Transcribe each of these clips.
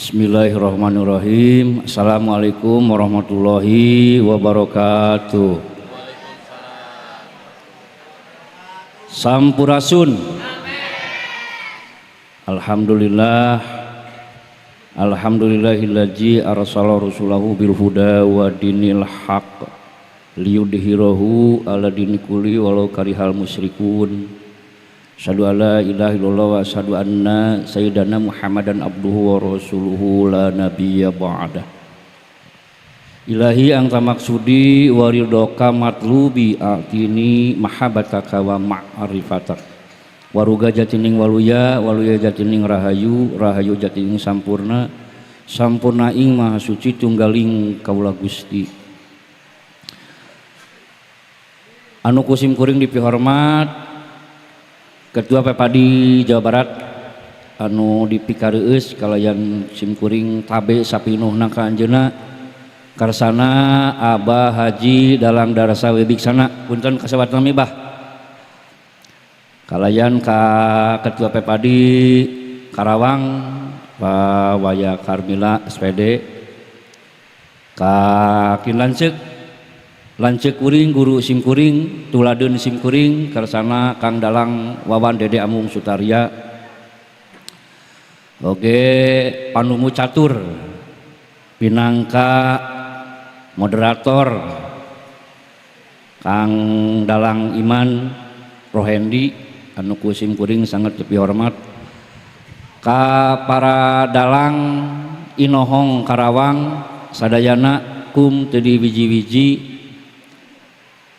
Bismillahirrahmanirrahim. Assalamualaikum warahmatullahi wabarakatuh. Sampurasun. Alhamdulillah. Alhamdulillahillazi arsala rasulahu bil huda wa dinil haq liyudhhirahu ala dini kulli walau karihal musyrikun. Asyhadu alla ilaha illallah wa asyhadu anna sayyidana Muhammadan abduhu wa rasuluhu la nabiyya ba'dah. Ilahi anta maksudi wa ridhoka matlubi a'tini mahabbataka wa ma'rifatak. Waruga jatining waluya, waluya jatining rahayu, rahayu jatining sampurna, sampurna ing maha suci tunggaling kaula Gusti. Anu kusim kuring dipihormat Ketua Pepadi Jawa Barat anu dipikareus kalayan simkuring tabe sapinuhna ka anjeunna karsana Abah Haji Dalang Darsa Wibiksana punten kasewat nami bah kalayan ka Ketua Pepadi Karawang Pak Waya Karmila SPD ka kin lanceuk kuring guru simkuring tuladeun simkuring karsana Kang Dalang Wawan Dede Amung Sutaria oge panumu catur pinangka moderator Kang Dalang Iman Rohendi anu ku simkuring sangat dipihormat ka para dalang Inohong Karawang sadayana kum teu di wiji-wiji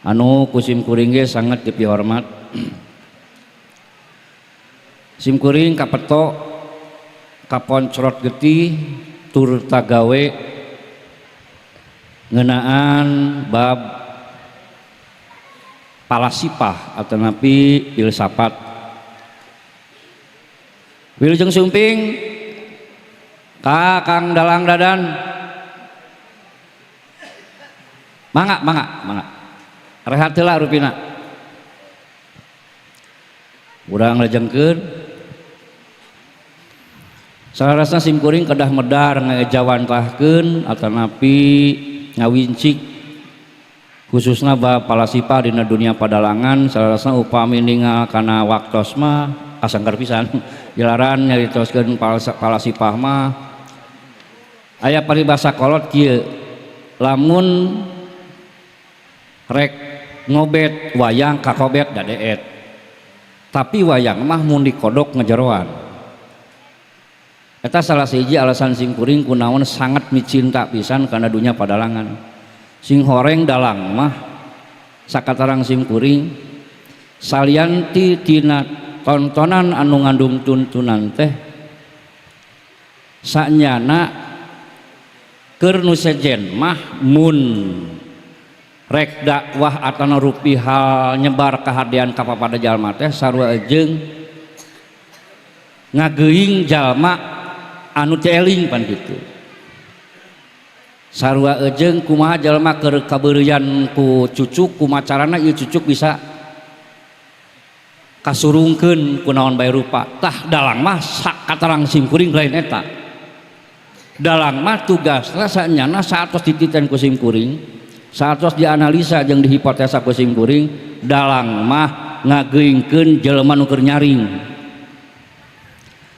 anu ku simkuring ge sangat dipihormat. Simkuring kapeto kaponcrot getih tur tagawe ngeunaan bab palasipah atanapi filsafat. Wilujeng sumping ka Kang Dalang Dadan. Mangga mangga mangga. Rehat heula rupina. Urang lejengkeun. Salarasna simkuring kedah medar ngajawantahkeun atanapi ngawincik khususna bab palasipah dina dunia padalangan. Salarasna upami ningal kana waktos mah kasangker pisan jalaran nyaritoskeun palasipah mah aya paribasa kolot kieu lamun rek ngobet wayang kakobet dadeet tapi wayang mah mun dikodok ngejeroan. Eta salah sahiji alasan simkuring kunaon sangat micinta pisan kana dunia padalangan. Sing horeng dalang mah sakatarang simkuring salianti tina tontonan anu ngandung tuntunan teh sanyana keur nu sejen mah mun rek dakwah atana rupi hal nyebar kahadean ka papada jalma teh sarua jeung ngageuing jalma anu teu eling pan kitu. Sarua jeung kumaha jalma keur kabeureuyan ku cucuk kumaha carana ieu cucuk bisa kasurungkeun kunaon bae rupa. Tah dalang mah sakatarang simkuring lain eta. Dalang mah tugasna sanyana saatos dititen ku simkuring, saatos dianalisa jeung dihipotesa ku simkuring, dalang mah ngageuingkeun jelema nu keur nyaring.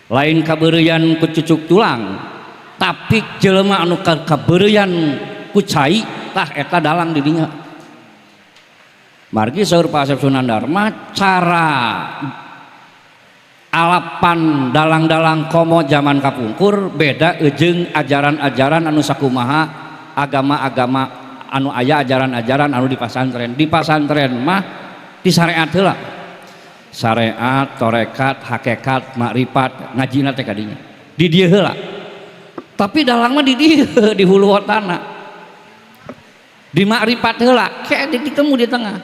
Lain kabeureuyan ku cucuk tulang, tapi jelema anu kabeureuyan ku cai tah eta dalang di dinya. Margi saur Pak Asep Sunandar mah cara alapan dalang-dalang komo zaman kapungkur beda jeung ajaran-ajaran anu sakumaha agama-agama anu aya ajaran-ajaran anu di pasantren. Di pasantren mah di syariat heula. Syariat, torekat, hakikat, makrifat, ngajina teh kadinya. Di dieu heula. Tapi dalang mah di dieu di hulu tanah. Di makrifat heula, kayak ditemu di tengah.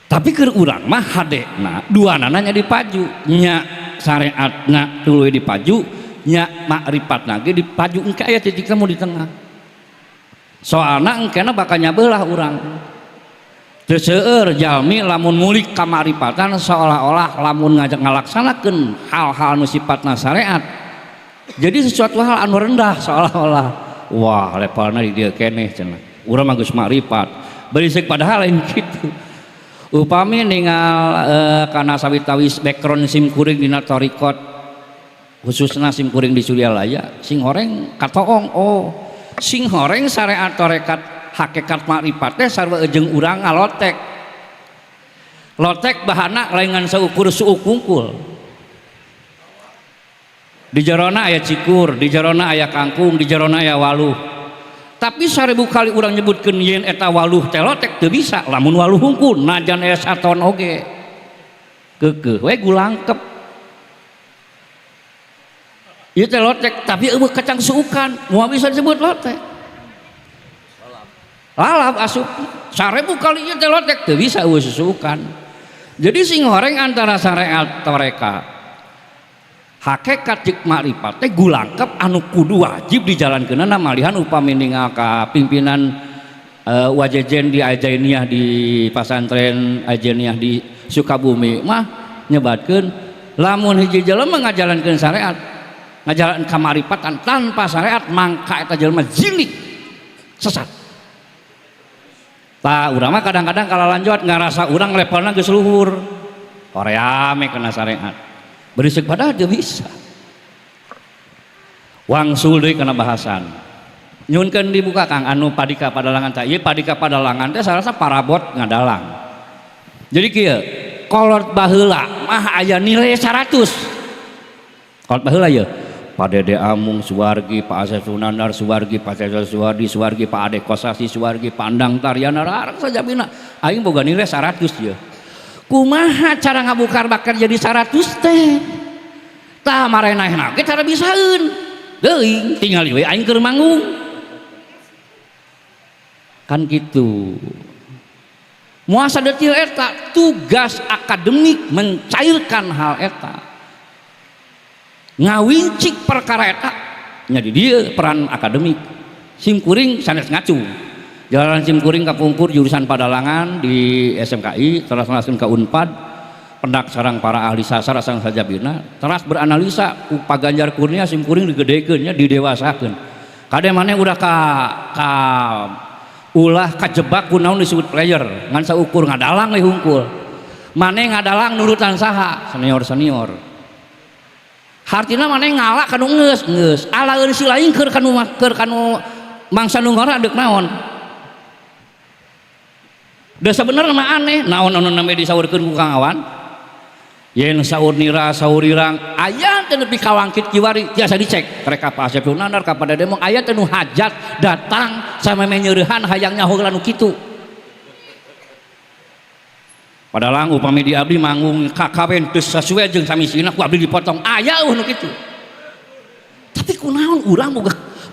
Tapi keur urang mah hadena duanana nya dipaju, nya syariatna tuluy dipaju, nya makrifatna ge dipaju engke aya titik temu di tengah. Soalna engkena bakal nyabelah urang. Teu seueur jalmi lamun mulik ka makrifatan seolah-olah lamun ngajak ngalaksanakeun hal-hal nu sifatna syariat Jadi sesuatu hal anu rendah seolah-olah wah levelna di dieu keneh cenah. Urang mah geus makrifat. Berisik padahal lain kitu. Upami ningal kana sawitawis background sim kuring dina thariqat khususna sim kuring di Suryalaya sing horeng katoong oh sing horeng syariat tarekat hakikat makrifat teh sarua jeung urang ngalotek. Lotek bahana lain ngan saukur suuk kungkul. Di jerona aya cikur, di jerona aya kangkung, di jerona aya waluh. Tapi 1000 kali urang nyebutkeun yen eta waluh teh lotek teu bisa, lamun waluh hungkul najan aya saton oge. Keukeuh we gulangkep. Ieu teh lotek tapi eueuh kacang suukan, moal bisa disebut lotek. Lalap asup 1000 kali ieu teh lotek teu bisa eueuh susukan. Jadi sing horeng antara syariat tarekat hakikat jeung makrifat teh gulangkep anu kudu wajib dijalankeunana malihan upami ningal ka pimpinan wajejen di Ajainiyah di pasantren Ajainiyah di Sukabumi mah nyebatkeun lamun hiji jelema ngajalankeun syariat ngajalankeun kamaripatan tanpa syariat mangka eta jelema zindik sesat. Tah urang mah kadang-kadang kalalanjot ngarasa urang levelna geus luhur hoream kena syariat berisik padahal dia bisa wangsul deui kana bahasan nyunkeun dibuka Kang anu padika padalangan teh ieu padika padalangan teh sarasa parabot ngadalang. Jadi kieu kolot baheula mah aya nilai 100 kolot baheula ieu Pak Dede Amung Suwargi, Pak Asep Sunandar Suwargi, Pak Cecil Suwardi Suwargi, Pak Ade Kosasi Suwargi, Pandang Tariana rarang sajabina aing boga nilai 100 ieu. Kumaha cara ngabukar bakar jadi 100 teh? Tah marenehna ge cara bisaeun. Geuing tinggal we aing keur manggung. Kan gitu. Moal sadetil eta tugas akademik mencairkan hal eta. Ngawincik perkara eta nya di dieu peran akademik. Sim kuring sanes ngacu. Jalan sim kuring kapungkur jurusan padalangan di SMKI teras langsung ke Unpad pendak sarang para ahli sasar asang sajabina teras beranalisa ku Pak Ganjar Kurnia sim kuring digedekeun nya didewasakeun kade maneh udah ka ulah kajebak kunaon disebut player ngan saukur ngadalang we hungkul maneh ngadalang nurutan saha senior-senior hartina maneh ngala kanu geus geus alaeun si lain keur kanu mangsa nu ngora deuk naon. Da sebenarnya mah aneh, naon anu namanya disaurkeun ku Kang Awan? Yen saur nira saur irang aya teh nepi ka wangkit kiwari tiasa dicek. Rek ka Pak Asep Sunandar ka Pak Dede Mong aya teh nu hajat datang sameme nyeurehan hayang nyaho nu kitu. Padahal upami di abdi manggung kakawen teu sasuai jeung samisina ku abdi dipotong aya eueuh nu kitu. Tapi kunaon urang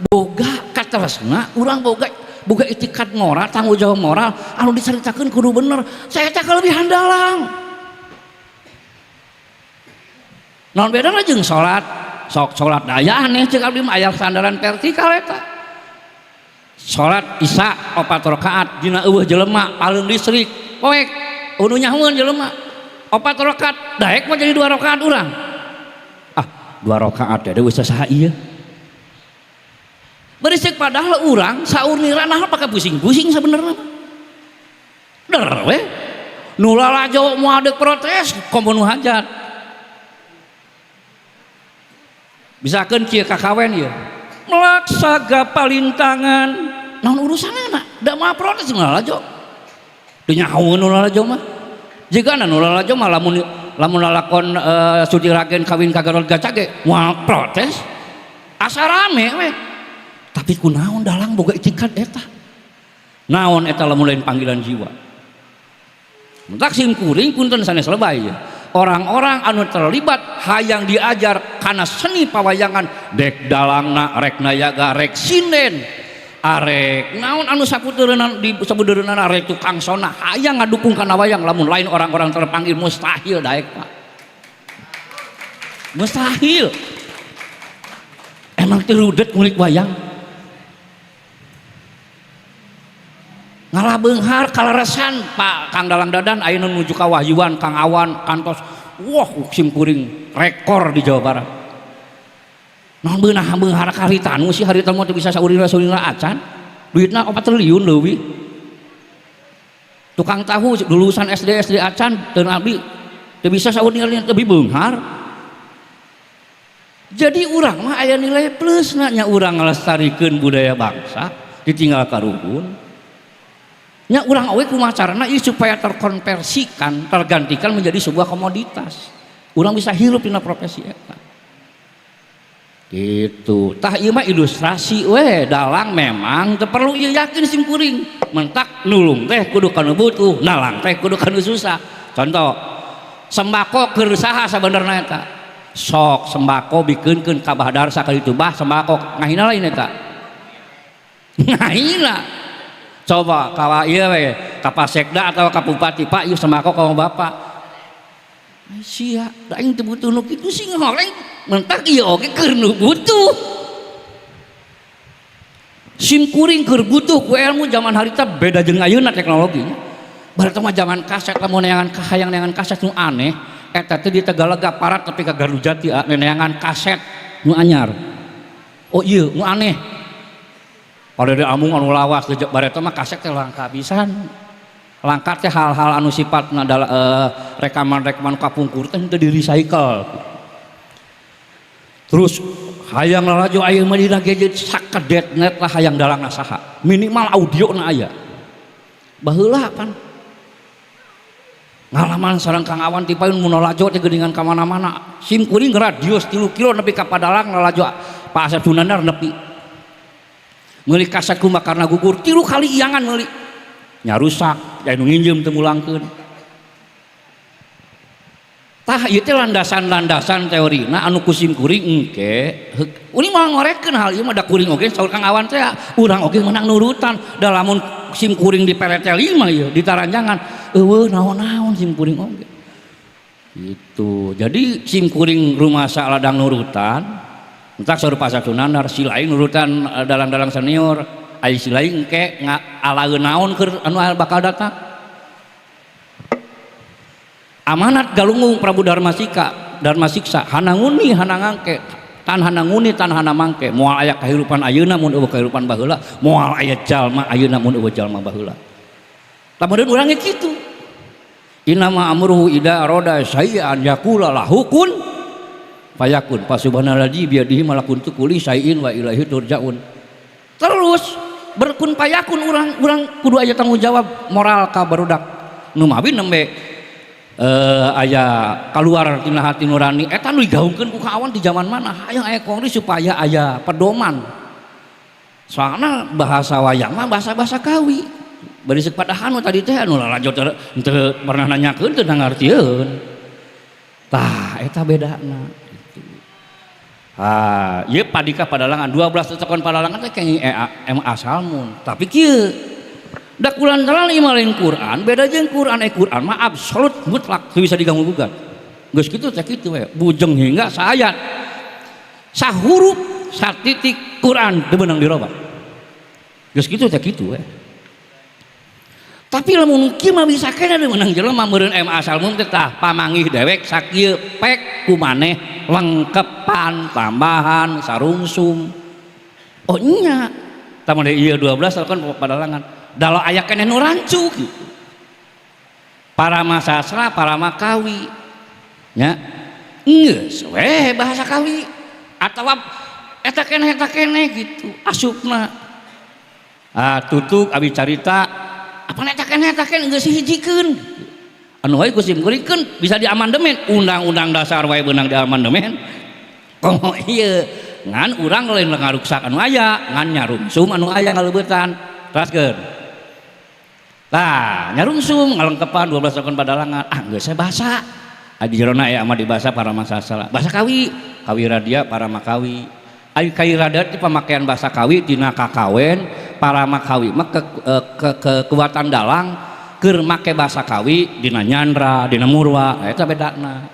boga kateresna, urang boga itikat moral, tanggung jawab moral anu diceritakeun kudu bener. Saya teh kelebihan dalang. Naon bedana jeung salat? Sok salat daya aneh ceuk abdi mah aya sandaran vertikal eta. Salat isya 4 rakaat dina eueuh jelema paleung listrik poek unu nyahueun jelema 4 rakaat daek mah jadi 2 rakaat urang. Ah, 2 rakaat teh geus saha ieu? Berisik padahal urang saur nira nah pakai pusing-pusing sebenarnya. Der we. Nu lalajo moal deuk protes komo nu hajat. Misalkan kieu kakawen ieu. Melaksaga palintangan. Naon urusanana? Da moal protes nu lalajo. Teu nyahoeun nu lalajo mah. Jigana nu lalajo mah lamun lalakon Sudiragen kawin ka Gatot Kaca ge moal protes. Asa rame we. Tapi kunaon dalang boga itikat eta. Naon eta lamun lain panggilan jiwa. Mentak sim kuring punten sanes lebay ya. Orang-orang anu terlibat hayang diajar kana seni pawayangan dek dalangna rek nayaga rek sinden arek naon anu saputeureunan di sabudeureunan arek tukang sona hayang ngadukung kana wayang lamun lain orang-orang terpanggil mustahil daek Pak. Mustahil. Emang teu rudet ngulik wayang. Ngalah beunghar kaleresan Pak Kang Dalang Dadan ayeuna nuju ka Wahyuan Kang Awan kantos wah sim kuring rekor di Jawa Barat. Naon beunah beunghar haritanu sih, haritanu mah teu bisa saurina-saurina acan. Duitna 4 triliun leuwih. Tukang tahu lulusan SD SD acan teu abdi teu bisa saurina lebih beunghar. Jadi urang mah aya nilai plus nya, urang ngalestarikeun budaya bangsa ditinggal karuhun. Nya urang oge kumaha carana ieu supaya terkonversikan, tergantikan menjadi sebuah komoditas. Urang bisa hirup dina profesi eta. Gitu. Tah ieu mah ilustrasi we, dalang memang teu perlu ieu, yakin sim kuring. Mentak nulung teh kudu kanu butuh, nalang teh kudu kanu susah. Contoh, sembako keur saha sabenerna eta? Sok sembako bikeunkeun ka Bahadar sakali itu bah sembako ngahina lain eta? Ngahina. Coba ka ieu we, ka Pak Sekda atau ka Bupati, "Pak, ieu sembako ka Bapak." Sia, da aing teu butuh nu kitu sih ngoreng, mentak ieu oge keur nu butuh. Sim kuring keur butuh ku ilmu zaman harita, beda jeung ayeuna teknologinya. Baheula mah zaman kaset, lamun neangan kahayang neangan kaset nu aneh, eta teh di Tegalega parat tapi ka Garujati neangan kaset nu anyar. Oh iya, nu aneh. Pada di amung anu lawas bareto mah kaset teh langka pisan. Langka teh hal-hal anu sifatna rekaman-rekaman kapungkur teh teu di recycle. Terus hayang lalajo aya mah dina gadget sakedet net lah, hayang dalangna saha. Minimal audio na aya. Baheula pan ngalaman sareng Kang Awan ti payun mun lalajo teh geuningan ka mana-mana. Sim kuring radius 3 kilo nepi ka Padalarang lalajo Pak Asep Sunandar nepi. Meuli kaset kumaha karena gugur 3 kali iangan meuli. Nya rusak, aya nu nginjem teu mulangkeun. Tah ieu teh landasan-landasan teorina anu ku sim kuring engke. Uning mah ngorekeun hal ieu mah, da kuring oge saur Kang Awan teh urang oge meunang nurutan. Da lamun sim kuring di pereteli mah ieu di taranjangan eueuh naon-naon sim kuring oge. Gitu. Jadi sim kuring rumasa ladang nurutan, entak saur Pak Sunandar si lain nurutan dalang-dalang senior, ai si lain engke ngalaeun naon keur anu bakal datang. Amanat galunggung Prabu Darmasika, Darmasiksa, hananguni hanangangke, tan hananguni tan hanamangke, moal aya kahirupan ayeuna mun eueuh kahirupan baheula, moal aya jalma ayeuna mun eueuh jalma baheula. Lamun urang ge kitu. Innama amruhu idza arada syai'an yaqula lahu kun fayakun, fasubhanalladzi biyadihi malakutu kulli syai'in wa ilaihi turja'un. Terus berkun payakun, urang kudu aya tanggung jawab moral ka barudak nu mawi nembe aya keluar tina hati nurani eta nu digaungkeun ku kawan di zaman mana hayang aya kongres supaya aya pedoman. Soalna bahasa wayang mah bahasa-bahasa kawi bari seuk pada anu tadi teh anu lalajo teu pernah nanyakeun, teu ngartieun. Tah eta bedana gitu. Ah, ieu padika padalangan 12 tetekon padalangan teh kenging M A Salmun. Tapi kieu da kulantaran ieu mah lain Quran, beda jeung Quran. Quran mah absolut mutlak, teu bisa diganggu gugat. Geus kitu teh kitu we, bujeng hingga saayat. Sahurup satitik Quran teu meunang dirobah. Geus kitu teh kitu we. Tapi lamun kieu mah bisa keneh meunang jelema meureun M A Salmun teh. Tah pamanggih dewek sakieu pek ku maneh lengkepan tambahan sarungsum. Oh nya tah mun ieu 12 kan padalangan dalam aya keneh nu rancu gitu. Parama sastra, parama kawi nya geus we bahasa kawi atawa eta keneh gitu asupna. Ah tutuk abi carita apa eta keneh geus hijikeun anu wae ku sim kuring bisa diamandemen undang-undang dasar wae beunang diamandemen komo ieu. Ngan urang lain ngaruksak anu aya, ngan nyarungsum anu aya ngaleubetan. Teraskeun tah nyarungsum ngalengkepan 12 tahun padalangan. Ah geus saya bahasa di jerona aya mah di bahasa parama sastra bahasa kawi, kawi radia parama kawi. Ai kawi radia teh pemakaian bahasa kawi dina kakawen. Parama kawi mah kekuatan dalang keur make bahasa kawi dina nyandra, dina murwa, eta bedana.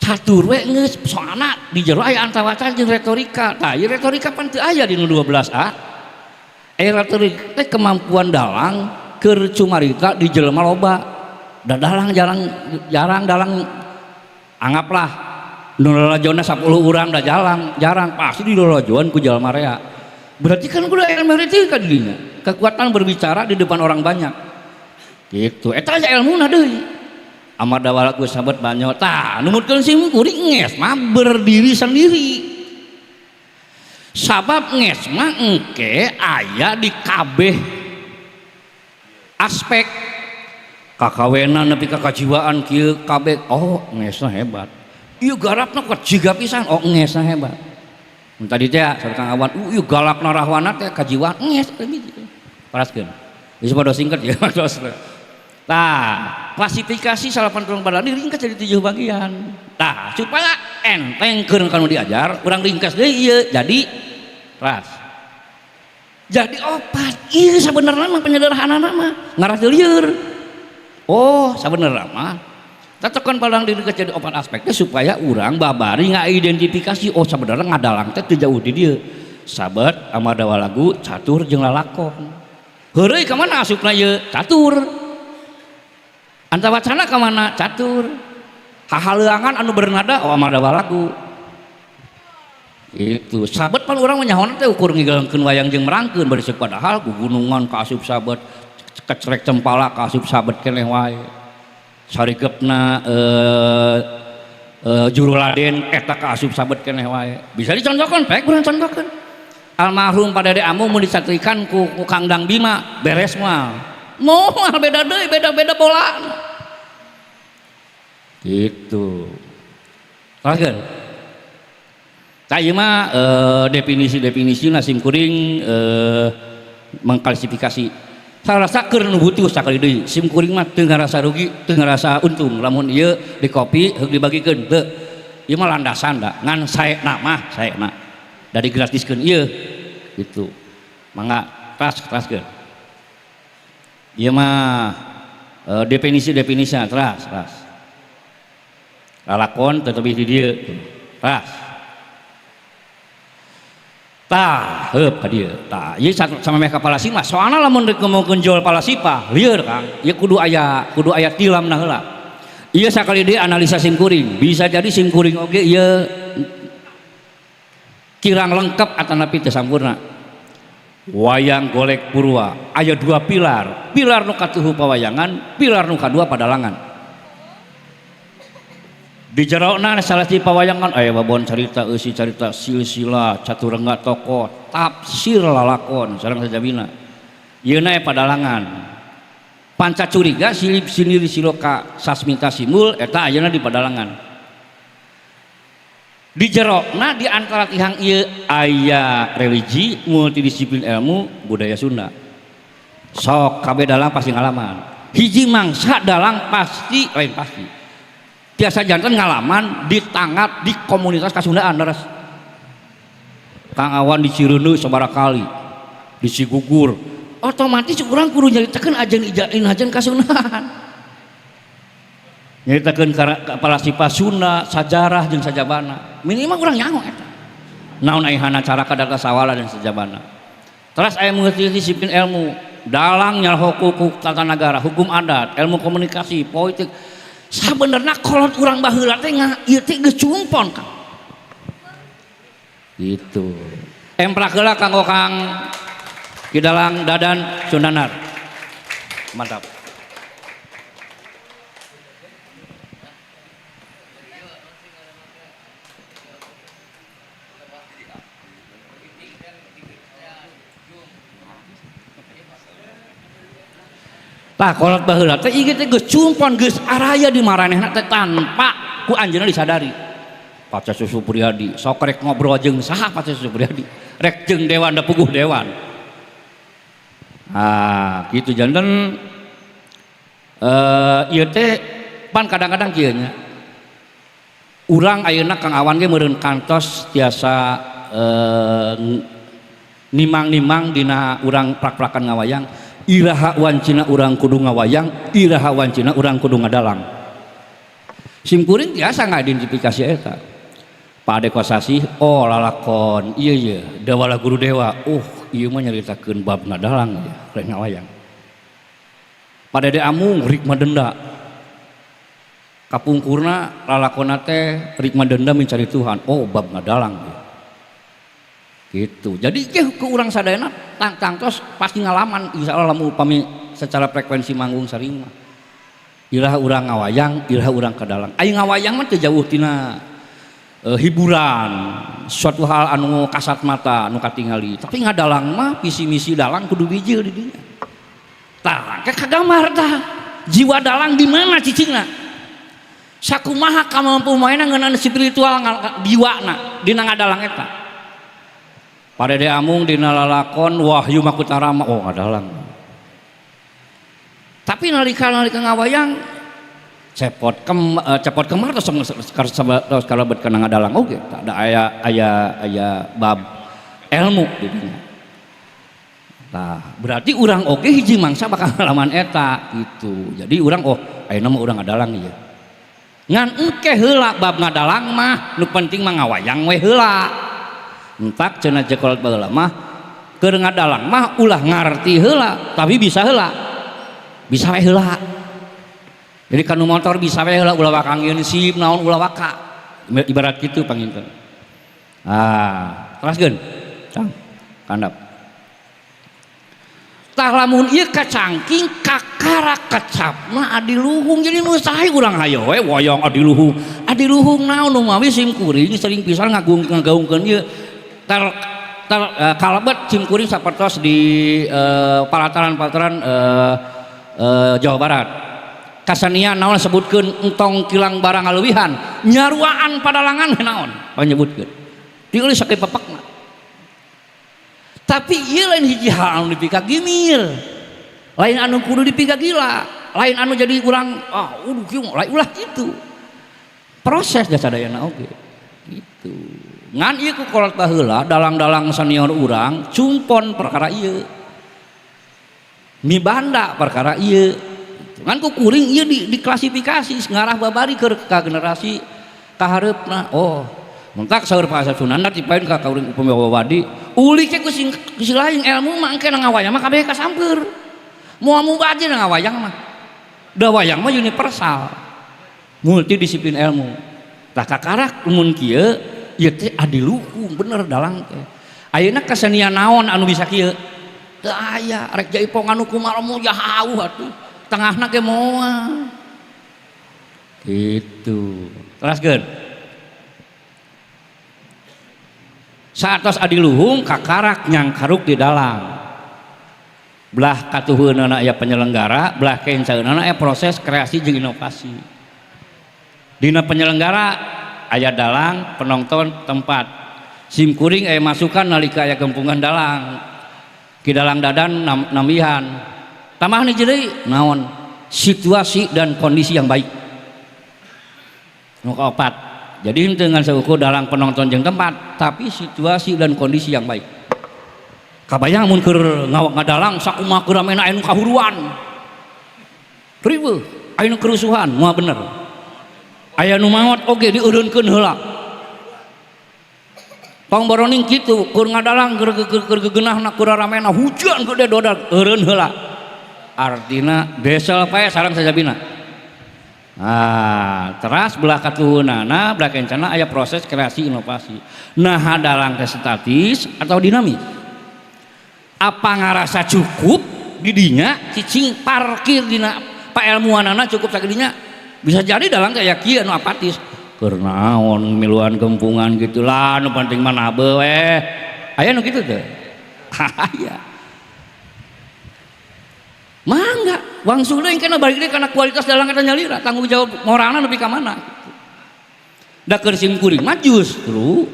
Catur we geus, soalna di jero aya antawaca jeung retorika. Tah ieu retorika pan teu aya di nu 12 a. Retorika teh kemampuan dalang keur cumarita di jelema loba. Da dalang jarang jarang dalang anggaplah Nu lalajona 10 urang da jarang, jarang pasti di lalajoan ku jalma rea. Berarti kan kudu ilmu itu ka dirinya. Kekuatan berbicara di depan orang banyak. Gitu. Eta aja ilmuna deui. Amar dawala ku sabet banyak. Tah, numutkeun sim kuring nges mah berdiri sendiri. Sabab nges mah engke aya di kabeh aspek kakawenan nepi ka kajiwaan kieu kabeh. Oh, ngesna hebat. Ieu garapna kuat jiga pisan. Oh, ngesna hebat. Mun tadi teh saur Kang Awan, ieu galakna rahwana teh kajiwaan nges teh gitu. Paraskeun. Geus podo singkat ya maksudna. Tah, klasifikasi salapan tulung badan diringkas jadi 7 bagian. Tah, supaya enteng keur kanu diajar, urang ringkas deui ieu jadi ras. Jadi opat. Ieu sabenerna mah penyederhanana mah ngarah teu lieur. Oh, sabenerna mah tetekan padang diringkas jadi opat aspek teh supaya urang babari ngaidentifikasi oh sabenerna ngadalang teh teu jauh di dieu. Sabet amadawa lagu catur jeung lalakon. Heureuy ka mana asupna ieu? Catur. Antawacana ka mana? Catur. Hahaleuangan anu bernada oh amadawa lagu. Itu sabet pan urang mah nyahoana teh ukur ngigelkeun wayang jeung merangkeun bari padahal gugunungan ka asup sabet, kecrek cempala ka asup sabet keneh wae. Sarigepna juruladen eta ka asup sabet keneh wae. Bisa dicontohkeun pek urang contohkeun. Almarhum Pak Dede Amung mun dicatrikan ku Kang Dang Bima beres moal. Moal beda deui, beda-beda bola. Gitu. Teruskeun. Tah ieu mah definisi-definisi sim kuring mengklasifikasi. Sarasa keur nu butuh sakali deui. Sim kuring mah teu ngarasa rugi, teu ngarasa untung. Lamun ieu dikopi heug dibagikeun teu. Ieu mah landasan da, ngan saena mah saena. Da digratiskeun ieu gitu. Mangga teraskeun. Ieu mah definisi-definisina teras, teras. Lalakon teu di dieu. Teras. Tah, heup ka dieu. Tah, ieu sama meh ka palasi mah soalna lamun rek ngomongkeun jual palasipa, lieur Kang. Ieu kudu aya tilamna heula. Ieu sakali deui analisa sim kuring. Bisa jadi sim kuring oge ieu kirang lengkap atanapi teu sampurna. Wayang golek purwa aya 2 pilar, pilar nu katuhu pawayangan, pilar nu kadua padalangan. Di jerona salah siji pawayangan aya babon carita eusi carita silsilah caturangga tokoh tafsir lalakon sareng sajabina. Yeuna padalangan. Panca curiga silip siniri siloka sasmita simul eta ayeuna di padalangan. Di jerona di antara tihang ieu aya religi multidisiplin ilmu budaya Sunda. Sok kabeh dalang pasti ngalaman. Hiji mangsa dalang pasti lain pasti. Tiasa janten ngalaman ditanggap di komunitas Kasundaan leres. Kang Awan di Cireundeu sabaraha kali, di Cigugur. Otomatis urang kudu nyaritakeun ajen ijain ajen Kasundaan. Nyaritakeun falsafah Sunda, sajarah jeung sajabana. Minimal urang nyaho eta. Naon aihana cara kadata sawala dan sajabana. Terus aya multidisiplin ilmu, dalang nyaho hukum tata nagara, hukum adat, ilmu komunikasi, politik. Sabenerna kolot urang baheula teh ieu teh geus cumpon Kang. Gitu. Emprak heula kanggo Kang Ki Dalang Dadan Sunanar. Mantap. Tah kolot baheula teh ieu teh geus cumpon geus araya di maranehna teh tanpa ku anjeunna disadari. Pak Cecep Supriyadi sok rek ngobrol jeung saha Pak Cecep Supriyadi, rek jeung dewan da puguh dewan. Ah, kitu janten ieu teh pan kadang-kadang kieu nya. Urang ayeuna Kang Awan ge meureun kantos tiasa nimang-nimang dina urang prak-prakan ngawayang. Iraha wancina urang kudu ngawayang, iraha wancina urang kudu ngadalang. Sim kuring tiasa ngaidentifikasi eta. Pak Ade Kosasih, oh lalakon, iya iya, dewala guru dewa, ieu mah nyaritakeun bab ngadalang ya, rek ngawayang. Pak Dede Amung rikma denda. Kapungkurna lalakonna teh Rikma Dendam Mencari Tuhan. Oh, bab ngadalang dia. Gitu. Jadi ke urang sadayana tangtos pasti ngalaman insyaallah lamun upami secara frekuensi manggung sering mah. Iraha urang ngawayang, iraha urang kadalang. Aya ngawayang mah teu jauh tina hiburan, suatu hal anu kasat mata anu katingali. Tapi ngadalang mah visi misi dalang kudu bijil di dinya. Tah, ke kagambar tah. Jiwa dalang di mana cicingna? Sakumaha kamampu maena ngeunaan spiritual jiwana dina ngadalang eta. Parede Amung dina lalakon Wahyu Makutarama, oh ngadalang. Tapi nalika-nalika ngawayang cepot kemar terus terus kalebet kana ngadalang oge tak ada aya aya aya bab ilmu di dinya. Tah, berarti urang oge hiji mangsa bakal ngalaman eta gitu. Jadi urang oh ayeuna mah urang ngadalang ieu. Ngan engke heula bab ngadalang mah nu penting mah ngawayang we heula. Entak cenah jekolot baheula mah keur ngadalang mah ulah ngarti heula tapi bisa heula. Bisa we heula. Jadi kanu motor bisa we heula ulah waka ngieun sip naon ulah waka. Ibarat kitu panginten. Ah, teraskeun. Cang, kandap. Tah lamun ieu kacangking kakara kecapna adiluhung jadi nu sae urang hayo we wayang adiluhung. Adiluhung naon nu mawi sim kuring sering pisan ngagung ngagaungkeun ieu tar tar kalebet sim kuring sapertos di palataran-palataran Jawa Barat. Kasanian naon sebutkeun entong kilang barang ngaleuwihan nyaruaan padalangan naon panyebutkeun. Dieulis sakieu pepekna. Tapi ieu lain hiji hal anu dipikagimir. Lain anu kudu dipikagila, lain anu jadi urang ah uduh kieu lain ulah kitu. Proses da sadayana oge. Gitu. Ngan ieu ku kolot baheula dalang-dalang senior urang cumpon perkara ieu. Mibanda perkara ieu. Ngan ku kuring ieu diklasifikasi ngarah babari keur ka generasi kahareupna. Oh, mentak saur Pak Asep Sunandar dipaeun ka kuring upami wadi ulik ke ku sing lain ilmu mah engke ngawayang mah kabeh kasamper. Moal mubazir ngawayang mah. Da wayang mah universal. Multidisiplin ilmu. Tah kakarak mun kieu ieu teh adiluhung bener dalang teh. Ayeuna kesenian naon anu bisa kieu? Teu aya rek jaipongan nu kumaha mu jauh atuh. Tengahna ge moal. Gitu. Teraskeun. Saatos adiluhung kakarak nyangkaruk di dalang. Belah katuhunana aya penyelenggara, belah kencaeunana aya proses kreasi jeung inovasi. Dina penyelenggara aya dalang, penonton, tempat. Sim kuring aya masukan nalika aya gempungan dalang. Ki dalang dadan nambihan. Tambahan hiji deui naon? Situasi dan kondisi yang baik. Nu kaopat. Jadi dengan seukur dalang penonton jeung tempat, tapi situasi dan kondisi yang baik. Kabayang mun keur ngadalang sakumaha keur ramena aya nu kahuruan. Riweuh, aya nu kerusuhan, moal bener. Aya nu maot oge dieureunkeun heula. Tong boroning kitu, keur ngadalang keur gegenahna keur ramena hujan gede dodak eureun heula. Artina desel pae sareng sajabina. Ah, teras belah katuhunana, belah kencana aya proses kreasi inovasi. Nah, dalang teh statis atau dinamis? Apa ngarasa cukup didinya cicing parkir dina paelmuanana cukup sakidinya? Bisa jadi dalang teh aya kieu anu apatis. Keur naon miluan gempungan gitu lah, nu penting mah nabe we. Aya nu kitu teh? Aya. Mangga, wangsul deui kana balik deui kana kualitas dalang eta nyalira, tanggung jawab moralna nepi ka mana gitu. Da keur sim kuring mah justru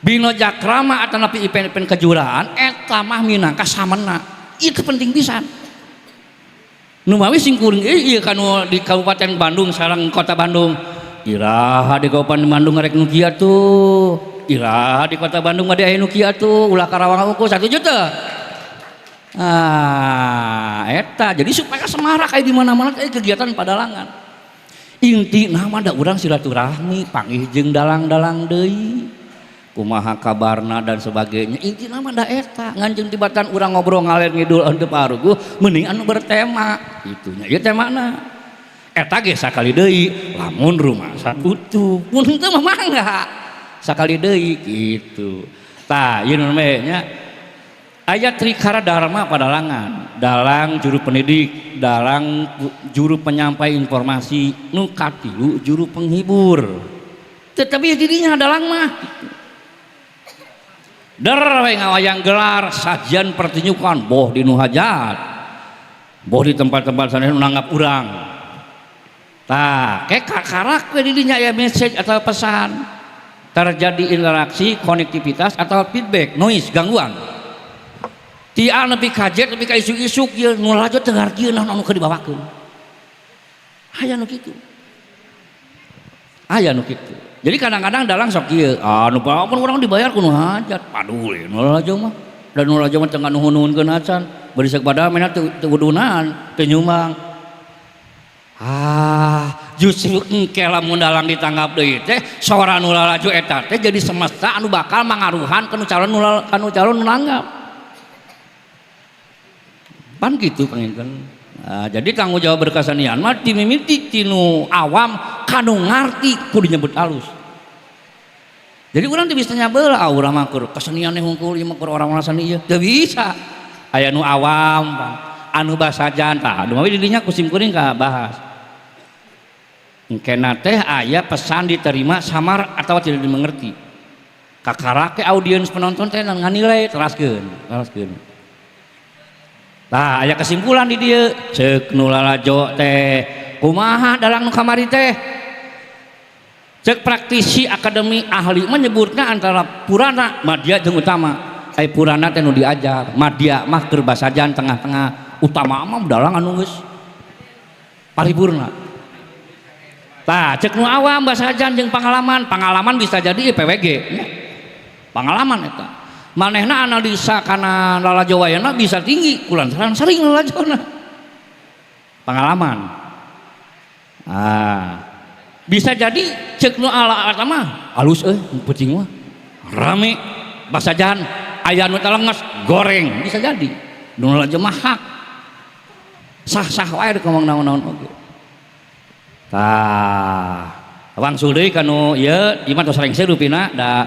bino jakrama atanapi event-event kejuaraan eta mah minangka samena. Itu penting pisan. Nu mawi sim kuring ieu kanu di Kabupaten Bandung sareng Kota Bandung. Iraha di Kabupaten Bandung rek nu kieu tuh. Iraha di Kota Bandung mah aya nu kieu tuh, ulah Karawang unggul 1 juta. Ah, eta jadi supaya semarak kayak di mana-mana kegiatan padalangan. Inti nama da urang silaturahmi, panggih jeung dalang-dalang deui. Kumaha kabarna dan sebagainya. Inti nama da eta ngan jeung tibatan urang ngobrol ngaler ngidul henteu paruguh, mending anu bertema itunya. Ieu temana. Eta ge sakali deui lamun rumasa butuh, mun henteu mah mangga sakali deui gitu. Tah, ieu nu nya aya trikara dharma padalangan, dalang juru pendidik, dalang juru penyampai informasi, nu katilu juru penghibur. Tetapi dirinya dalang mah der we ngawayang gelar sajian pertunjukan boh di nu hajat, boh di tempat-tempat sana nu nanggap urang. Tah, kayak kakarak we didinya aya message atau pesan. Terjadi interaksi, konektivitas atau feedback, noise, gangguan. Ti A nepi ka Z nepi ka isuk-isuk ieu nu lalajo teu ngartieun naon anu keur dibawakeun. Aya nu kitu. Aya nu kitu. Jadi kadang-kadang dalang sok kieu, ah nu pun urang dibayar ku nu hajat, paduli nu lalajo mah. Dan nu lalajo mah teu nganuhun-nuhunkeun acan, bari pada mena teu teu wudunan, teu nyumbang. Ah, justru engke lamun dalang ditanggap deui teh sora nu lalajo eta teh jadi semesta anu bakal mangaruhan ka nu calon nu kanu calon nu nanggap. Pan gitu panginten. Nah, jadi tanggung jawab berkesenian mah dimimiti tinu awam kanu ngarti kudu nyebut alus. Jadi urang teu bisa nyabeula, ah urang mah keur kesenian hungkul ieu mah keur orang-orang seni ieu. Teu bisa. Aya nu awam, anu basajan tah, anu mah di dinya ku sim kuring ka bahas. Engkena teh aya pesan diterima samar atau tidak dimengerti. Kakarake audiens penonton teh nganilai teraskeun, teraskeun. Tah aya kesimpulan di dieu, ceuk nu lalajo teh kumaha dalang nu kamari teh? Cek praktisi akademi ahli menyebutnya antara purana, madya jeung utama. Ai purana teh nu diajar, madya mah keur basajan tengah-tengah, utama mah dalang anu geus paripurna. Tah cek nu awam basajan jeung pengalaman, pengalaman bisa jadi PWG nya. Pengalaman eta. Manehna analisa kana lalajo wayangna bisa tinggi kulantaran sering lalajona. Pengalaman. Ah. Bisa jadi cek nu ala ala mah alus euy penting mah. Rame basajan aya nu talenges goreng bisa jadi. Nu lalajo mah hak. Sah-sah wae rek ngomong naon-naon oge. Tah, wangsul deui kanu ieu ieu mah tos rengse rupina da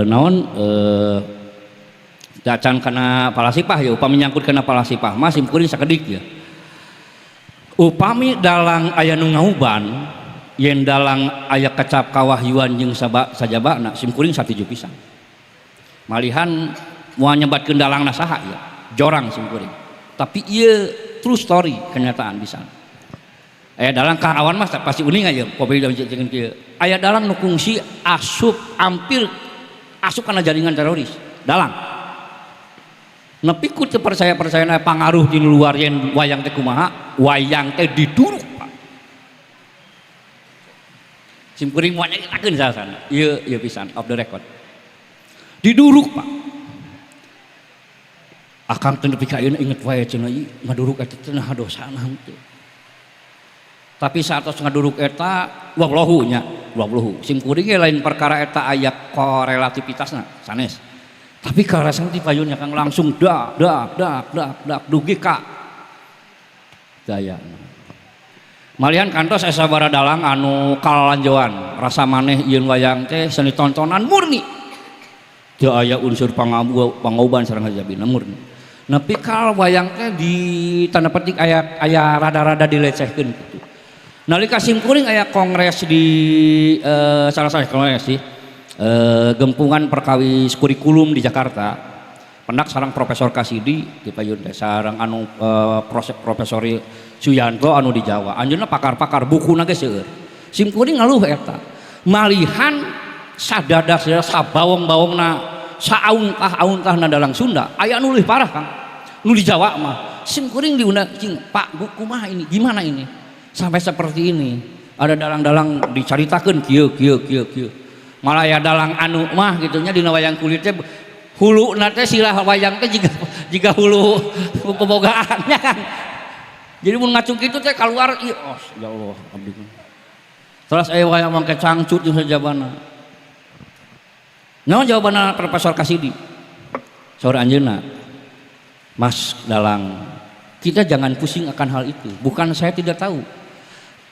naon dacan kana palasipah ya, upami nyangkut kana palasipah mah sim kuring sakedik ya. Upami dalang aya nu ngauban yen dalang aya kecap kawahyuan jeung sajabana sim kuring satuju pisan. Malihan moal nyebatkeun dalangna saha ya, jorang sim kuring. Tapi ieu true story kenyataan pisan. Aya dalang Kang Awan mah pasti uning aja kopi jeung kieu. Aya dalang nu kungsi asup hampir asup kana jaringan teroris. Dalang. Nepi ku teu percaya-percayana pangaruh di luar yen wayang teh kumaha, wayang teh diduruk Pak. Sim kuring moal nyaritakeun sasana. Ieu ieu pisan off the record. Diduruk Pak. Akang teh nepi ka ayeuna inget wae cenah ieu ngaduruk eta teh naha dosana henteu. Tapi saat tos ngaduruk eta wallahu nya, wallahu. Sim kuring ge lain perkara eta aya korelativitasna sanes. Tapi karasana ti payunnya Kang langsung dak dak dak dak dak dugi ka daya. Malihan kantos asa bara dalang anu kalalanjoan, rasa maneh yeun wayang teh seni tontonan murni. Teu aya unsur pangauban sareng hajabina murni. Nepi ka wayang teh di tanda petik aya aya rada-rada dilecehkeun gitu. Nalika sim kuring aya kongres di salah satu kongres sih, gempungan perkawis kurikulum di Jakarta. Pendak sareng Profesor Kasidi di payun teh sareng anu Profesor Suyanto anu di Jawa. Anjeunna pakar-pakar bukuna ge seueur. Sim kuring ngeluh eta. Malihan sadada sabawong-bawongna saauntah-auntahna dalang Sunda aya nu leuwih parah Kang. Nu di Jawa mah sim kuring diundang cing Pak bu kumaha ini gimana ini sampai seperti ini ada dalang-dalang dicaritakeun kieu kieu kieu kieu malah ya dalang anu mah gitunya dina wayang kulit teh huluna teh silah wayang teh jiga jiga hulu pebogaannya kan jadi mun ngacung kitu teh keluar ieu oh ya Allah abdi terus aya wayang mangke cangcut jeung sajabana. Naon jawabanna Profesor Kasidi? Saur anjeunna, Mas dalang Kita jangan pusing akan hal itu. Bukan saya tidak tahu.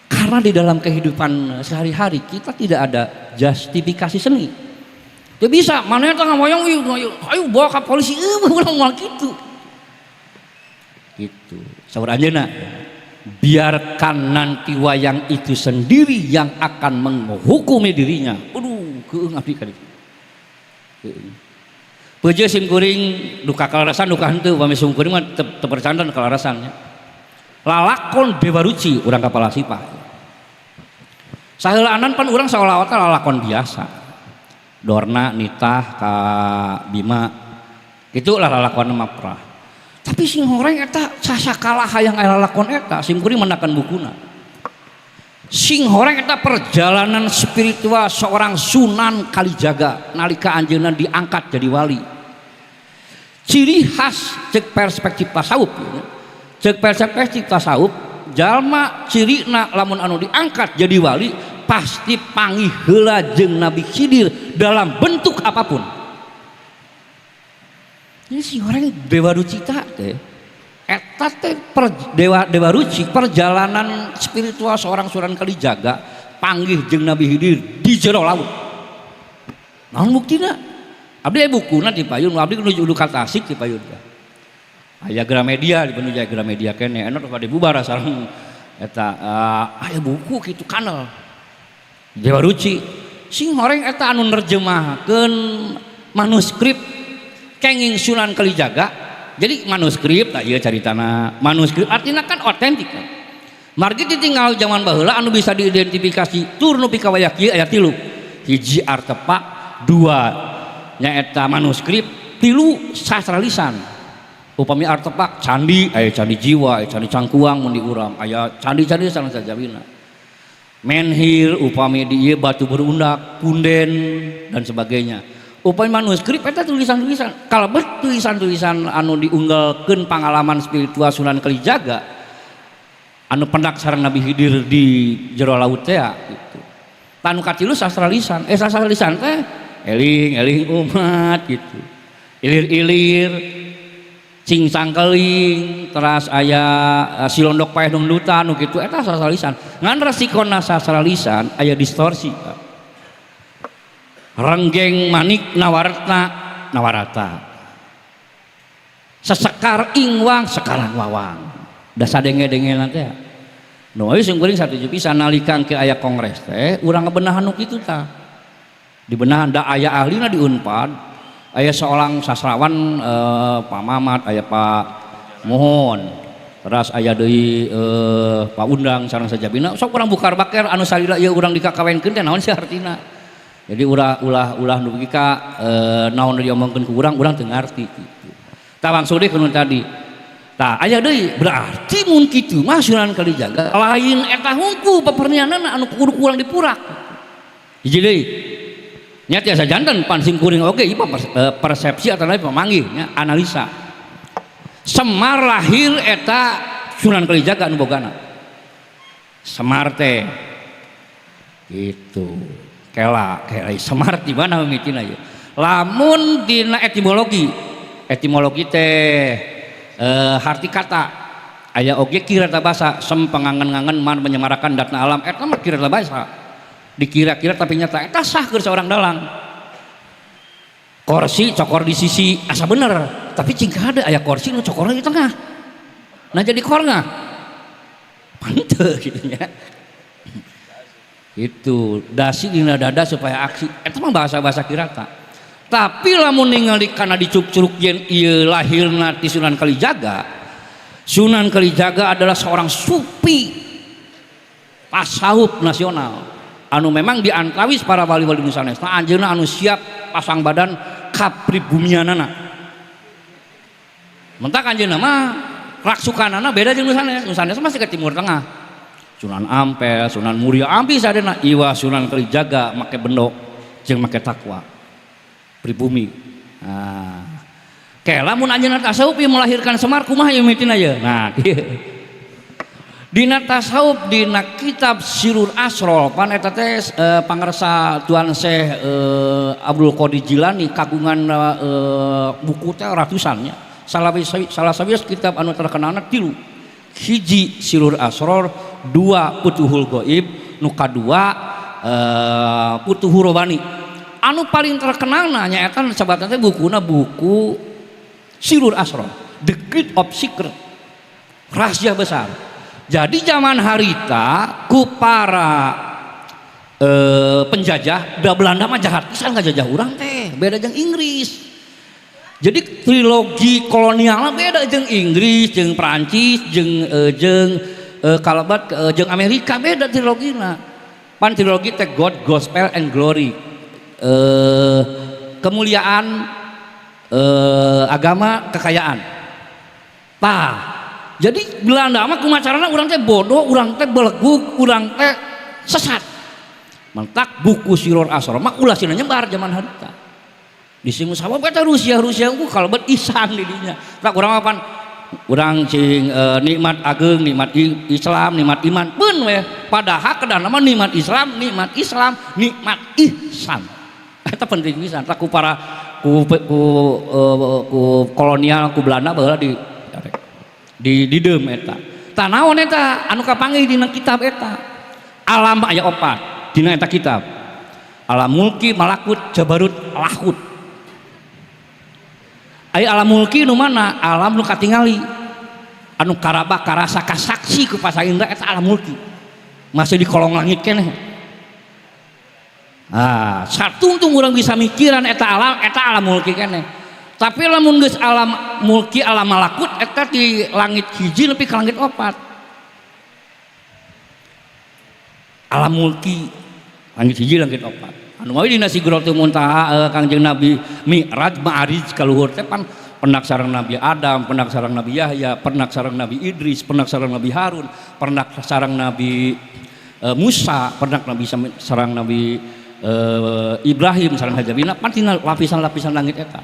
Karena di dalam kehidupan sehari-hari kita tidak ada justifikasi seni. Dia bisa, mana yang tengah wayang, ayo, ayo, ayo bawa ke polisi, eh, urang moal gitu. Gitu. Saur anjeunna, biarkan nanti wayang itu sendiri yang akan menghukumi dirinya. Aduh, keung abdi ka ditu. Peje sim kuring duka kalarasan duka henteu, upami sim kuring mah teu percanten kalarasan nya. Lalakon Dewa Ruci urang ka Palasipah. Saheulaanan pan urang saolah-olah lalakon biasa. Dorna nitah ka Bima. Kitu lah lalakon mah prah. Tapi sing horeng eta sasakala hayang aya lalakon eta sim kuring mendakan bukuna. Sing horeng eta perjalanan spiritual seorang Sunan Kalijaga nalika anjeunna diangkat jadi wali. Ciri khas cek perspektif tasawuf ya. Cek perspektif tasawuf jalma cirina lamun anu diangkat jadi wali pasti panggih heula jeung Nabi Khidir dalam bentuk apapun. Ini si orang Dewa Rucita teh eta teh Dewa Dewa Ruci perjalanan spiritual seorang Sunan Kalijaga panggih jeung Nabi Khidir di jero laut. Naon buktina? Abdi aya bukuna di payun, abdi nuju ka Tasik di payun. Aya Gramedia di penuju Gramedia kene, enak pada bubar sareng eta aya buku kitu kanal. Dewa Ruci sing horeng eta anu nerjemahkeun manuskrip kenging Sunan Kalijaga. Jadi manuskrip tak ieu caritana, manuskrip artinya kan otentik kan. Margi ditinggal zaman baheula anu bisa diidentifikasi tur nepi ka wayah kieu aya tilu. Hiji artefak, dua nyaeta manuskrip, tilu sastra lisan. Upami artefak candi, aya candi jiwa, aya candi Cangkuang mun di urang, aya candi-candi sareng sajabina. Menhir upami di ieu batu berundak, punden dan sebagainya. Upami manuskrip eta tulisan-tulisan. Kalebet tulisan-tulisan anu diunggalkeun pangalaman spiritual Sunan Kalijaga anu pendak sareng Nabi Khidir di jero laut teh gitu. Tanu katilu sastra lisan. Sastra lisan teh eling-eling umat gitu. Ilir-ilir cing sangkeling teras aya silondok paeh dangdutan nu kitu eta sastra lisan. Ngan resikona sastra lisan aya distorsi. Renggeng manik nawaratna nawarata. Sesekar ingwang sekarang wawang. Da sadenge-denge teh. Nu euy sing kuring satuju pisan nalika engke aya kongres teh urang ngebenahan nu kitu tah. Dibenahan da aya ahlina di Unpad, aya seorang sastrawan Pak Mamat, aya Pak Mohon, terus aya deui Pak Undang sareng sajabina. Sok urang bukar baker anu salila ieu urang dikakawenkeun teh naon sih artina. Jadi ulah ulah ulah nu ka naon diomongkeun ku urang, urang teu ngarti gitu. Tah langsung deui nu tadi. Tah aya deui berarti mun kitu mah Sunan Kalijaga lain eta hungku papernianana anu kudu kurang dipurak. Hiji deui. Nya tiasa janten pan sim kuring oge ieu persepsi atau lain pamanggih nya analisa. Semar lahir eta Sunan Kalijaga anu bogana. Semar teh gitu. Kela, kela Semar di mana mimitina ieu? Lamun dina etimologi, etimologi teh harti kata aya oge kirata basa sem pengangen-ngangen man menyemarakan datna alam eta mah kirata basa. Dikira-kira tapi nyata eta sah keur seorang dalang. Kursi cokor di sisi asa bener, tapi cing ada aya kursi nu cokorna di tengah. Nah jadi korna. Pante gitu nya. Itu dasi dina dada supaya aksi eta mah bahasa-bahasa kirata. Tapi lamun ningali kana dicuk-curuk yen ieu lahirna ti Sunan Kalijaga. Sunan Kalijaga adalah seorang sufi tasawuf nasional anu memang diantawis para wali-wali nusanesna anjeunna anu siap pasang badan kapribumianana. Mentak anjeunna mah raksukanana beda jeung nusanes. Nusanes masih ke Timur Tengah. Sunan Ampel, Sunan Muria, ampi sadena iwa Sunan Kalijaga make bendok jeung make takwa. Pribumi. Nah, kela mun anjeunna tasawuf ieu melahirkan Semar kumaha ieu mimitina ieu? Nah, kieu. Dina tasawuf dina kitab Sirur Asrol pan eta teh pangarsa Tuan Syekh Abdul Qadir Jilani kagungan buku teh ratusan nya. Salah sawios kitab anu terkenalna tilu. Hiji Sirrul Asror, dua Futuhul Ghaib, nu kadua Futuhur Rabbani. Anu paling terkenalna nyaeta sabatna teh bukuna buku Sirrul Asror, The Great of Secret, rahasia besar. Jadi zaman harita ku para penjajah da Belanda mah jahat pisan ngajajah urang teh, beda jeung Inggris. Jadi trilogi kolonialna beda jeung Inggris, jeung Prancis, jeung jeung kalabat jeung Amerika, beda trilogina. Pan trilogi teh God, Gospel and Glory. Kemuliaan, agama, kekayaan. Tah, jadi Belanda mah kumaha carana urang teh bodoh, urang teh belegug, urang teh sesat. Mentak buku Sirrul Asror mah ulah sina nyebar zaman harita. Di sini sabab kata Rusia, Rusia ku kalebet isang di dinya. Tak urang apa urang cing nikmat ageng, nikmat Islam, nikmat iman pun weh. Padahal kedahna mah nikmat Islam, nikmat Islam, nikmat ihsan. Eta penting pisan. Tak ku para ku kolonial ku Belanda baheula di dideum eta. Tah naon eta anu kapanggih dina kitab eta? Alam aya opat dina eta kitab. Alam mulki, malakut, jabarut, lahut. Aya alam mulki nu mana? Alam nu katingali. Anu karaba karasa kasaksi ku pasa indra eta alam mulki. Masih di kolong langit keneh. Ah, satungtung urang bisa mikiran eta alam mulki keneh. Tapi lamun geus alam mulki alam malakut eta di langit hiji nepi ka langit opat. Alam mulki langit hiji langit opat. Anu mawi dina Sidratul Muntaha Kangjeng Nabi Mi'raj Ma'arij kaluhur teh pan pendak sareng Nabi Adam, pendak sareng Nabi Yahya, pendak sareng Nabi Idris, pendak sareng Nabi Harun, pendak sareng Nabi Musa, pendak Nabi sareng Nabi Ibrahim sareng hajabina pan tina lapisan-lapisan langit eta.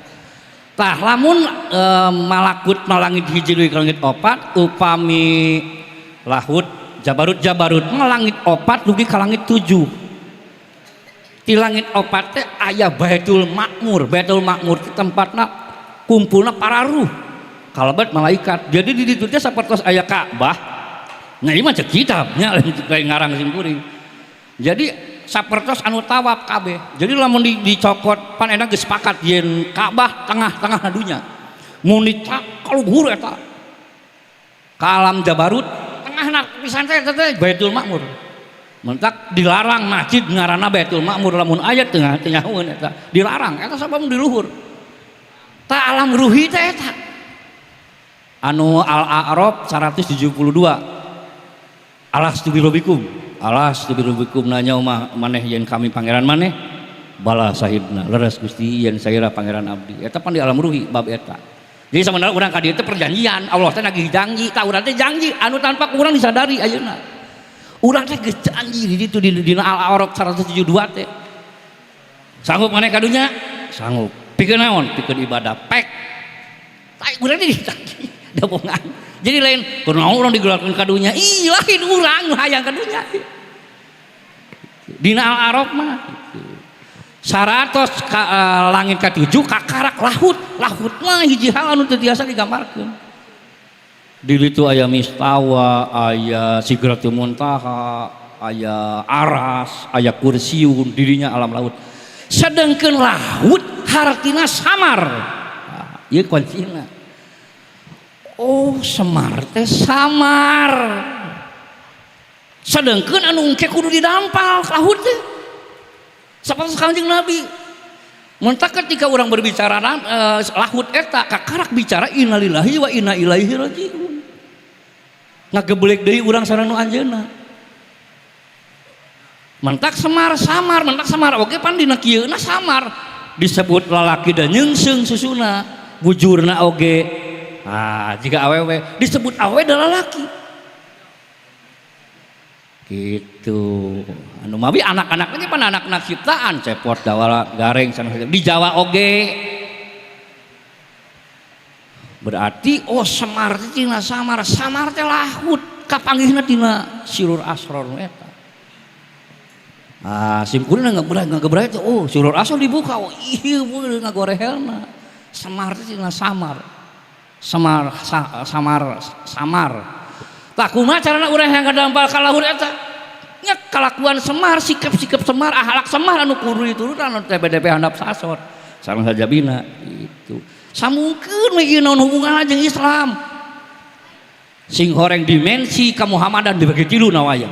Tah lamun malakut malangit hiji deui ka langit opat, upami lahut jabarut jabarut malangit opat dugi ka langit 7. Di langit opat teh aya Baitul Makmur. Baitul Makmur teh tempatna kumpulna para ruh kalebet malaikat. Jadi di ditu teh sapertos aya Ka'bah. Nah ieu mah cek kitabnya lain ngarang sim kuring. Jadi sapertos anu tawaf kabeh. Jadi lamun dicokot pan enak geus sepakat yen Ka'bah tengah-tengah dunya. Mun dikaluhur eta ka alam Jabarut tengahna pisan teh eta teh Baitul Makmur. Mentak dilarang masjid ngaranna Baitul Makmur lamun aya tengah tenyahueun eta dilarang eta sabab di luhur. Ta alam ruhi teh eta. Anu Al-A'raf 172. Alastu birabbikum. Alastu birabbikum nanya mah maneh yen kami pangeran maneh bala sahibna leres Gusti yen saira pangeran abdi. Eta pan di alam ruhi bab eta. Jadi sebenarnya urang ka dieu teh perjanjian Allah teh nagih janji, ta urang teh janji anu tanpa ku urang disadari ayeuna. Urang teh geus janji di ditu dina Al-A'raf 172 teh. Sanggup maneh ka dunya? Sanggup. Pikeun naon? Pikeun ibadah. Pek. Tai urang teh dijanji dabongan. Jadi lain kunaon urang digelarkeun ka dunya? Ih, lain urang nu hayang ka dunya. Dina Al-A'raf mah 100 ka, langit ka-7 kakarak lahut. Lahut mah hiji hal anu teu tiasa digambarkeun. Di ditu aya mistawa, aya Sidratul Muntaha, aya aras, aya kursiun, dirinya alam laut. Sedangkan laut hartina samar. Nah, ieu kuncina. Oh, semar teh samar. Sedangkan anu engke kudu didampal laut teh. Sapertos Kangjeng Nabi. Mentak ketika orang berbicara lahut eta kakarak bicara innalillahi wa inna ilaihi rajiun. Ngageblek deui urang sareng nu anjeunna. Mentak semar samar, mentak samar oge pan dina kieuna samar. Disebut lalaki dan nyeungseung susuna, bujurna oge. Ah, jika awewe disebut awewe da lalaki. Gitu. Anu mawi anak-anak ini pan anak-anak ciptaan cepot dawala gareng sana di Jawa oge. Berarti oh semar teh tina samar, samar teh lahut kapanggihna tina Sirrul Asror eta. Ah, simkuring ngagebrai teh oh Sirrul Asror dibuka oh ieu ngagorehna. Semar teh tina samar. Semar samar samar. Tah, kumaha carana urang yang kadampal ka lahur eta? Nya kalakuan Semar, sikap-sikap Semar, akhlak Semar anu kudu diturutan anu TBDP handap sasot. Sareng sajabina itu. Samungkeun we ieu naon hubunganna jeung Islam? Sing horeng dimensi kamuhammadan dibagi tilu na wayang.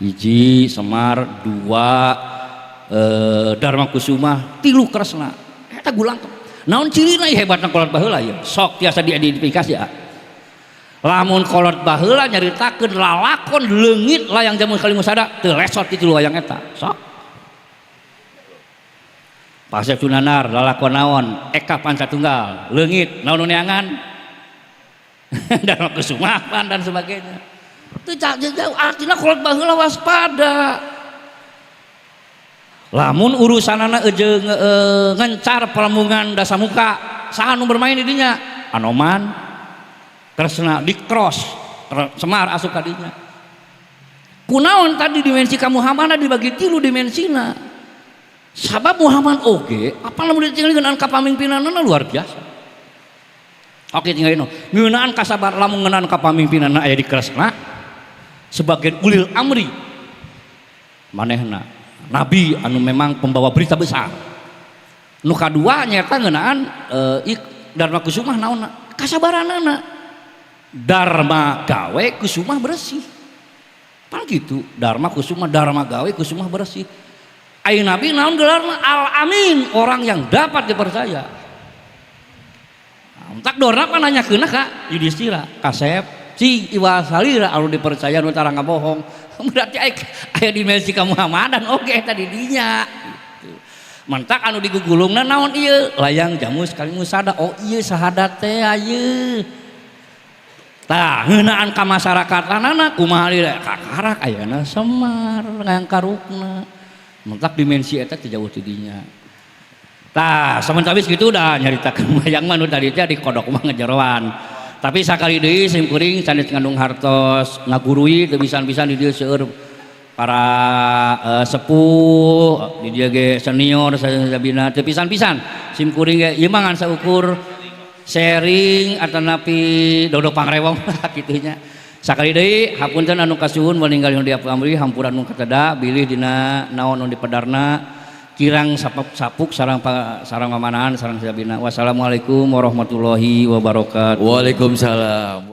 Hiji Semar, dua Dharma Kusuma, tilu Kresna. Eta gulangkep. Naon cirina hebatna kolot baheula ya? Sok tiasa diidentifikasi ya. Lamun kolot baheula nyaritakeun lalakon leungit layang Jamus Kalimusada teu lesot ti wayang eta. Sok. Pak Asep Sunandar lalakon naon? Eka Pancatunggal, leungit naon neangan? Dharma Kusuma dan sebagainya. Itu jauh artinya kolot baheula waspada. Lamun urusanana jeung ngencar pelamungan Dasamuka, saha nu bermain di dinya? Anoman, Kresna di cross, Semar asup ka dinya. Kunaon tadi dimensi kamuhammadan dibagi tilu dimensina? Sabab Muhammad oge, apa lamun ditinggali ngeunaan kapamimpinanna luar biasa. Oke, tinggalin ngeunaan kasabar, lamun ngeunaan kapamimpinanna aya di Kresna sebagai ulil amri, manehna nabi anu memang pembawa berita besar. Nu kadua nyata ngeunaan Dharma Kusumah naonna? Kasabaranana. Dharma gawe Kusumah bersih. Pan gitu, Dharma Kusuma, Dharma gawe Kusumah bersih. Ai nabi naon gelarna? Al Amin, orang yang dapat dipercaya. Nah, tak dorna pan nanyakeunna ka Yudhistira, kasep cing iwa salira anu dipercaya nu tara ngabohong. Berarti aya dimensi kamuhammadan oge eta di dinya gitu. Mantak anu digugulungna naon ieu? Layang Jamus Kalimusada. Oh, ieu sahadat teh ieu. Tah, ngeunaan ka masyarakatanana kumaha deui? Kakarak ayana Semar ngangkarukna. Mentak dimensi eta teu jauh ti dinya. Tah, samentawis kitu udah nyaritakeun wayang mah nu tadi teh di kodok mah ngejeroan. Tapi sakali deui sim kuring sanes ngandung hartos ngagurui teu pisan-pisan di dieu seueur para sepuh di dieu ge senior sajabina, teu pisan-pisan sim kuring ge ieu mah ngan saukur sharing atanapi dodok pangrewong kitu nya. Sakali deui hapunten anu kasuhun meninggal di amri, hampura nu kateda bilih dina naon nu dipedarna kirang sapuk sarang sarang mamanahan sarang sajabina. Wassalamualaikum warahmatullahi wabarakatuh. Waalaikumsalam.